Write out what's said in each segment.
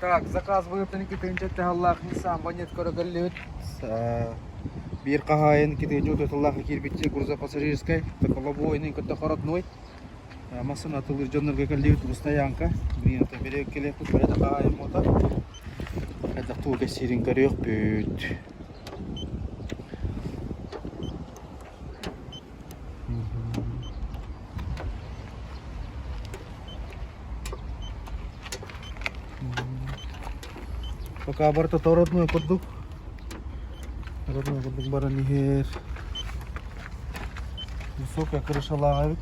Так, заказ быһыттан 2 тыһыынча Nissan Vanette көрө Биир хаһаайын 2 тыһыынча киирбитчи грузопассажирскай, лобовойный кытта родной. Массыына атылыыр дьоннорго кэллибит бу стоянка. Билигин кэлиэхпит бэйэтэ хаһаайын буолта. Хайдах тугу кэпсиирин көрүөхпүт. Пока барыта родной курдук. Родной курдук баран иһэр. Высокая крышалаах эбит.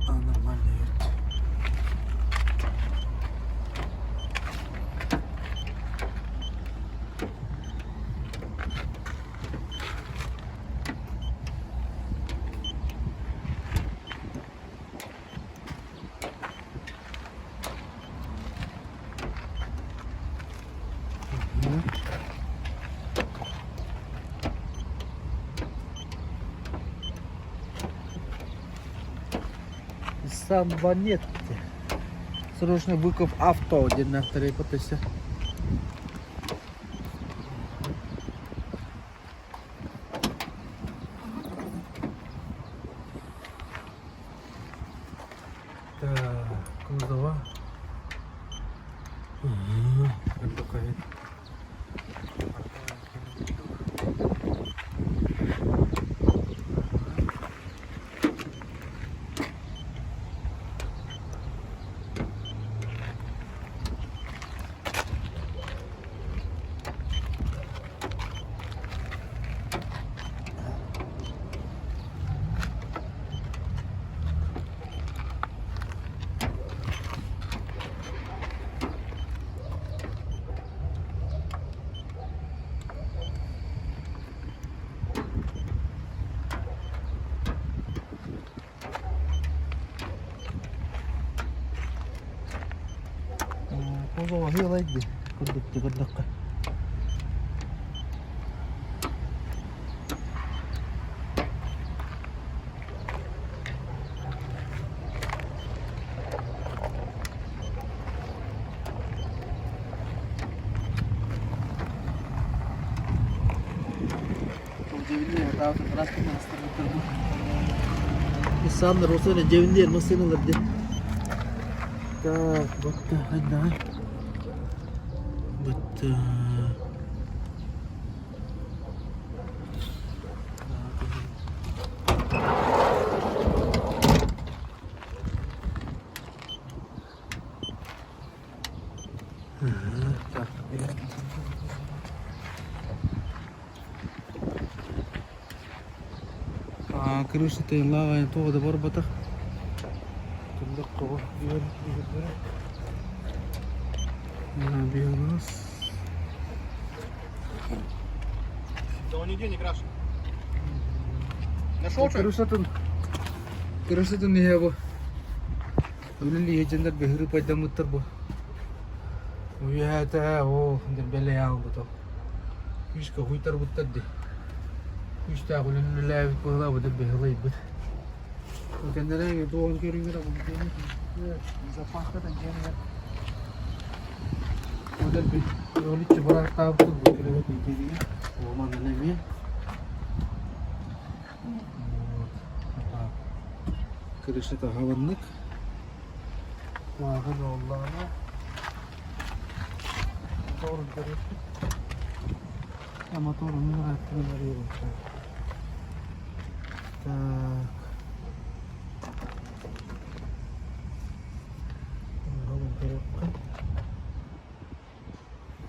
А, нормально эбит. Nissan Vanette. Срочный выкуп авто диэн тарыйпыт Так, кузова. Угу. Кузова һыалайдыы курдук көрдөххө. Nissan Rosa дьэбинниэр массыыналар диэн. Так, вот одна. Вот Так. Крышата лаҕайын туох да барбатах. Туллах Биогаз. Да он нигде не крашен. Нашел что? Крышатын крышатын иһэ бу. Үлэлии дьоннор бөһүрү пайдаммыттар бу. Уйаата оо дэрбэлэй аалбыт ол. Күүскэ хуйтарбыттар дии. Күүстээх үлэни үлэлээбит быһыылаах бу бөһүлэйбит. Кэннэрэ туоҕун көрүҥҥэр запаската дьиэнигэр Одерби оличчи бырааттаабыт бу кэлэбит интиригэ. Уоман эмиэ. Вот. Крышата хабыннык. Мааҕын оллаана. Моторун көрөппүт. Моторун ырааттан барыыр. Так.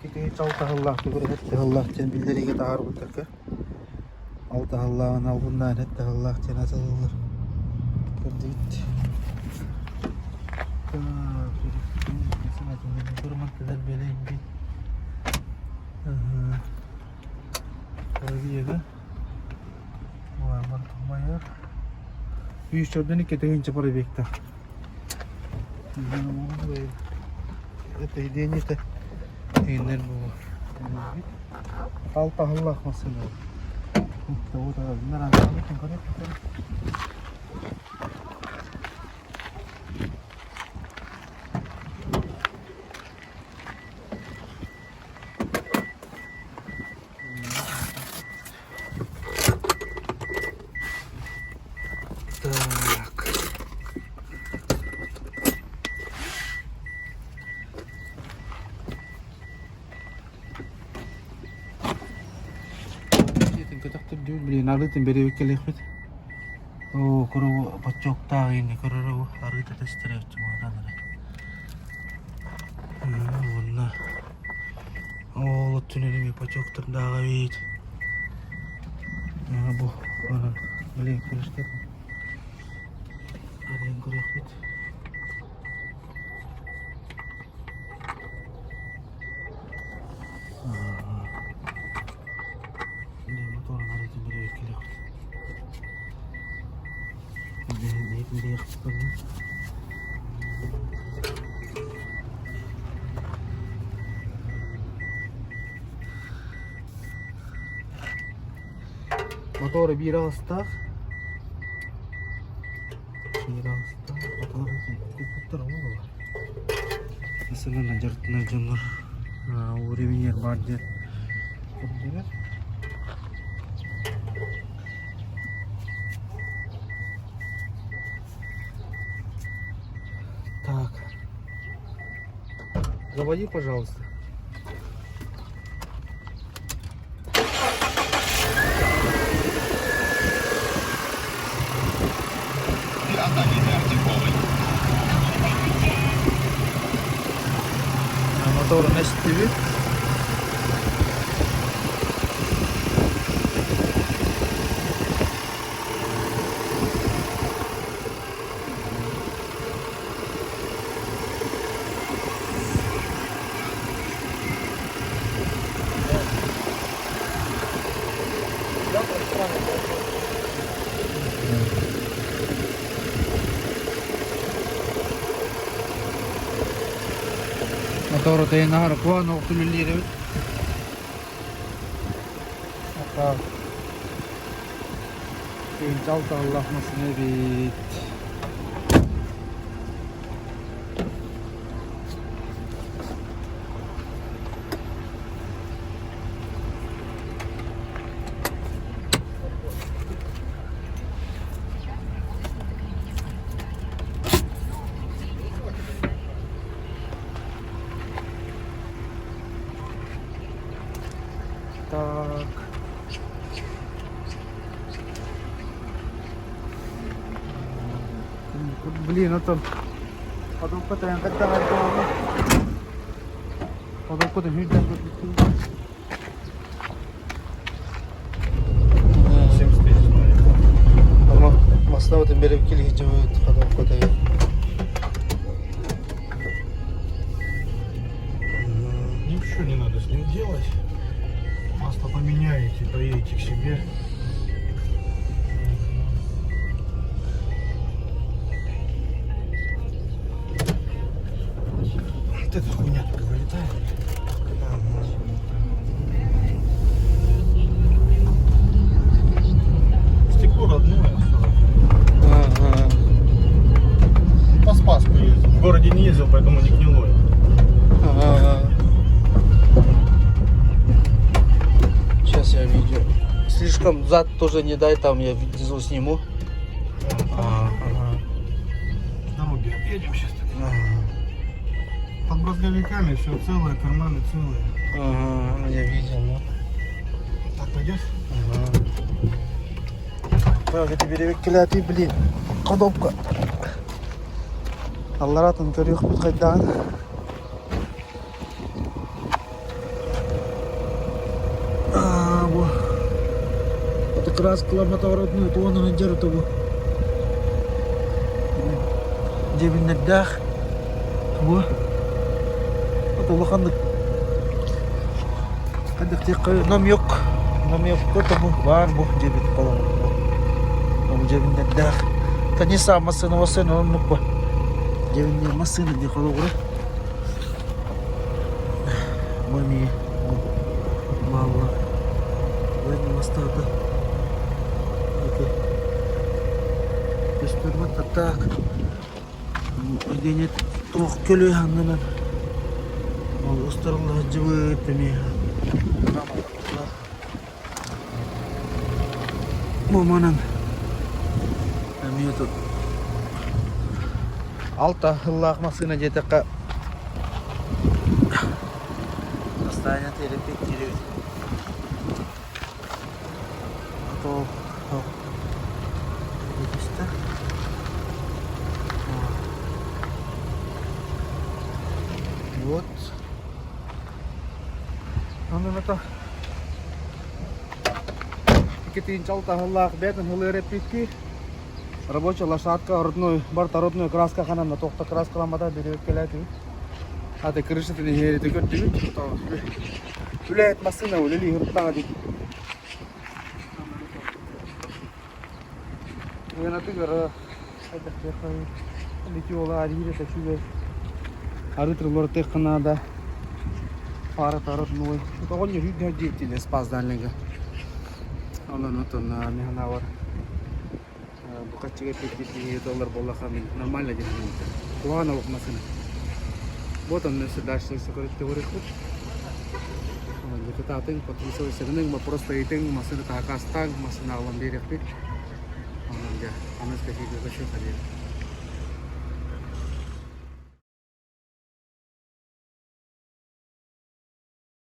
Киһи чалтаһыллаах, түгүрүһэт тыһыллаах диэн биллэриигэ таһаарбыттарга. Алтаһаллааҕын албыннаан эттэһаллаах диэн атылыллар. Көрдүгүт. Үс чордон икки тыһыынча пробегтаах. Это идея Тииннэр буолуо. Алтаһыллаах массыына. Так. Көтөхтөрдүүр блин арыытын бэрэбит кэлиэхпит. Оо, көрө боччуоктаах иини көрөрө арыыта тэстэрээччи буолан эрэ. Уонна ол өттүнэн эмиэ бочуоктардаах эбит. Бу онон блин күлүстэр арыйан көрүөхпүт. Мотора биир аҕыстаах. Биир аҕыстаах. Мотор куппуттар оҥо Масынан дьарыктанар дьоннор уровень баар диэн көрдөрөр. Так. Заводи, пожалуйста. Моторун эстибит. Мотор тайнаһар куан охтулүллиир эбит. Кыынчал тааллах массыына эбит. Так. Блин, это Подолку тайан Подолку да Маслабытын берип килиһдьибит ходолку тайан. Ничего не надо с ним делать. Масло поменяете, поедете к себе. Вот эта хуйня только вылетает. Стекло родное, все. Ага. По Спаску ездил. В городе не ездил, поэтому не гнилое. Ага. Сейчас я видео. Слишком зад тоже не дай, там я внизу сниму. Ага. Дороги объедем сейчас. Под брызговиками все целое, карманы целые. Ага, я видел, ну. Так пойдет? Ага. Так, это беребеккелээти, блин. Ходовка. Алларатын көрүөхпүт хайдаан. Бу. Краскаламматах родной туонунан дьарыта бу. Дьэбиннэрдээх бу. Вот улаханнык хайдах диэххэ намек намекка тобу баар бу дьэбит холобур бу. Бу дьэбиннэрдээх. Та не сам массыына массыына оннук бу. Дьэбиннэр массыына дии холобура. Бу эмиэ бу бааллар. Бу эмиэ мастаата. Это көстөрбөт а так Евгений туох көлүө аннынан ол устарылла сылдьыбыт эмиэ бу манан эмиэ тут Алта сыллаах массыына диэтэххэ Настаанньа терапевт диэбит. А то түстэ. Вот. Онон это икки таһыллаах бээтин хылыыр эппикки рабочая лошадка родной барта родной краска ханан тоқта краскаламмата береккелээтибит аты крышатын иһиэрите көрдүбүт үлэһит массыына үлэлии сырыттаҕа дии Ыанатыгар литиола арыыр үчүгэй арыытыр уларытыахха наада паарата родной оҕонньор сүүрдүһэр диэбитилэр спас дальныйга онон отон мин санаабар бу хаччыга эппиэттиир доллар буоллаха мин нормально диэн саныыбын куһаҕан олох массыына вот он өссө дальше өссө көрүттэ Кытаатыҥ, подписывайся вопрос ыйытыҥ, массыына таһакаастааҥ, массыына аҕалан биэриэхпит. Онон дьэ, аны скажи,